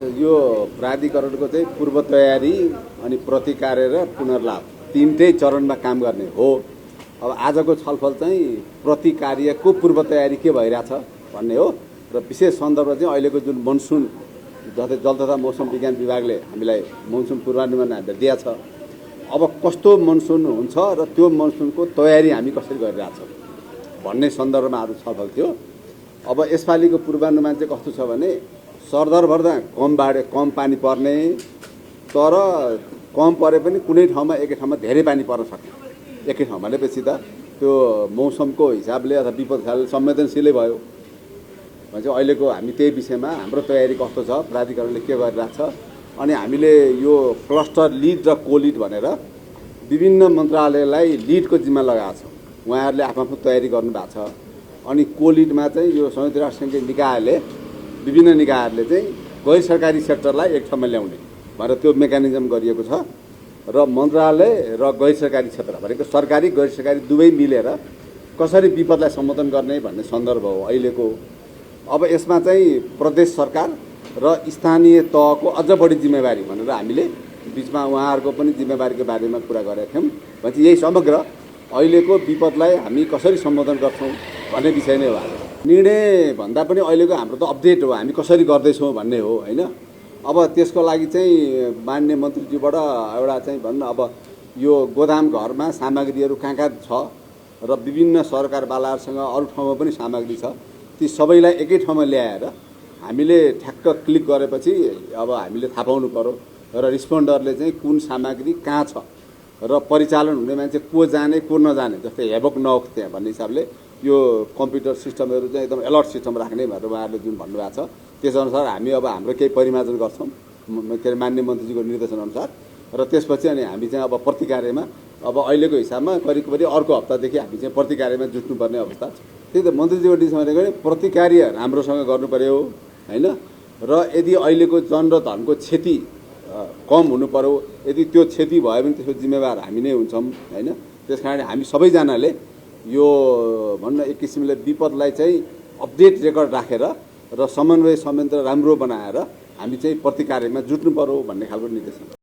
यो प्राधिकरणको चाहिँ पूर्व तयारी अनि प्रतिकार्य र पुनर्लाभ तीनटै चरणमा काम गर्ने हो। अब आजको छलफल चाहिँ प्रतिकार्यको पूर्व तयारी के भइरहेछ भन्ने हो र विशेष सन्दर्भ चाहिँ अहिलेको जुन मनसुन जस्तै जल तथा मौसम विज्ञान विभागले हामीलाई मनसुन पूर्वानुमान हामीलाई दिएछ। अब कस्तो मनसुन हुन्छ र त्यो मनसुनको तयारी हामी कसरी गरिरहेछौँ भन्ने सन्दर्भमा आज छलफल थियो। अब यसपालिको पूर्वानुमान चाहिँ कस्तो छ भने सरदरभर्दा कम पानी पर्ने, तर कम परे पनि कुनै ठाउँमा एकै ठाउँमा धेरै पानी पर्न सक्ने। एकै ठाउँ भनेपछि त त्यो मौसमको हिसाबले अथवा विपदकालले संवेदनशीलै भयो भने चाहिँ अहिलेको हामी त्यही विषयमा हाम्रो तयारी कस्तो छ, प्राधिकरणले के गरिरहेछ, अनि हामीले यो क्लस्टर लिड र कोलिड भनेर विभिन्न मन्त्रालयलाई लिडको जिम्मा लगाएको छ। उहाँहरूले आफ्नो तयारी गर्नुभएको छ। अनि कोलिडमा चाहिँ यो संयुक्त राष्ट्रसङ्घीय निकायले विभिन्न निकायहरूले चाहिँ गैर सरकारी सेक्टरलाई एक ठाउँमा ल्याउने भनेर त्यो मेकानिजम गरिएको छ र मन्त्रालय र गैर सरकारी क्षेत्र भनेको सरकारी गैर सरकारी दुवै मिलेर कसरी विपदलाई सम्बोधन गर्ने भन्ने सन्दर्भ हो अहिलेको। अब यसमा चाहिँ प्रदेश सरकार र स्थानीय तहको अझ बढी जिम्मेवारी भनेर हामीले बिचमा उहाँहरूको पनि जिम्मेवारीको बारेमा कुरा गरेका थियौँ। भनेपछि यही समग्र अहिलेको विपदलाई हामी कसरी सम्बोधन गर्छौँ भन्ने विषय नै हो। निर्णय भन्दा पनि अहिलेको हाम्रो त अपडेट हो, हामी कसरी गर्दैछौँ भन्ने हो हैन। अब त्यसको लागि चाहिँ माननीय मन्त्रीज्यूबाट एउटा चाहिँ भन्नु, अब यो गोदाम घरमा सामग्रीहरू कहाँ छ र विभिन्न सरकारवालाहरूसँग अरू ठाउँमा पनि सामग्री छ, ती सबैलाई एकै ठाउँमा ल्याएर हामीले ठ्याक्क क्लिक गरेपछि अब हामीले थाहा पाउनु पर्यो र रिस्पोन्डरले चाहिँ कुन सामग्री कहाँ छ र परिचालन हुने मान्छे को जाने को नजाने, जस्तै हेबक नहोस् त्यहाँ भन्ने हिसाबले यो कम्प्युटर सिस्टमहरू चाहिँ एकदम अलर्ट सिस्टम राख्ने भनेर उहाँहरूले जुन भन्नुभएको छ त्यसअनुसार हामी अब हाम्रो केही परिमार्जन गर्छौँ के अरे माननीय मन्त्रीजीको निर्देशनअनुसार। र त्यसपछि अनि हामी चाहिँ अब प्रतिकार्यमा अब अहिलेको हिसाबमा करिब अर्को हप्तादेखि हामी चाहिँ प्रतिकार्यमा जुट्नुपर्ने अवस्था छ। त्यही त मन्त्रीजीको डिसिसन भनेको प्रतिकार्य राम्रोसँग गर्नु पर्यो हैन। र यदि अहिलेको जन र धनको क्षति कम हुनु पर्यो, यदि त्यो क्षति भयो भने त्यसको जिम्मेवार हामी नै हुन्छौँ हैन। त्यसकारण हामी सबैजनाले यो भन्न एक किसिमले विपदलाई चाहिँ अपडेट रेकर्ड राखेर र समन्वय संयन्त्र राम्रो बनाएर हामी चाहिँ प्रतिकार्यमा जुट्नु पर्यो भन्ने खालको निर्देशन।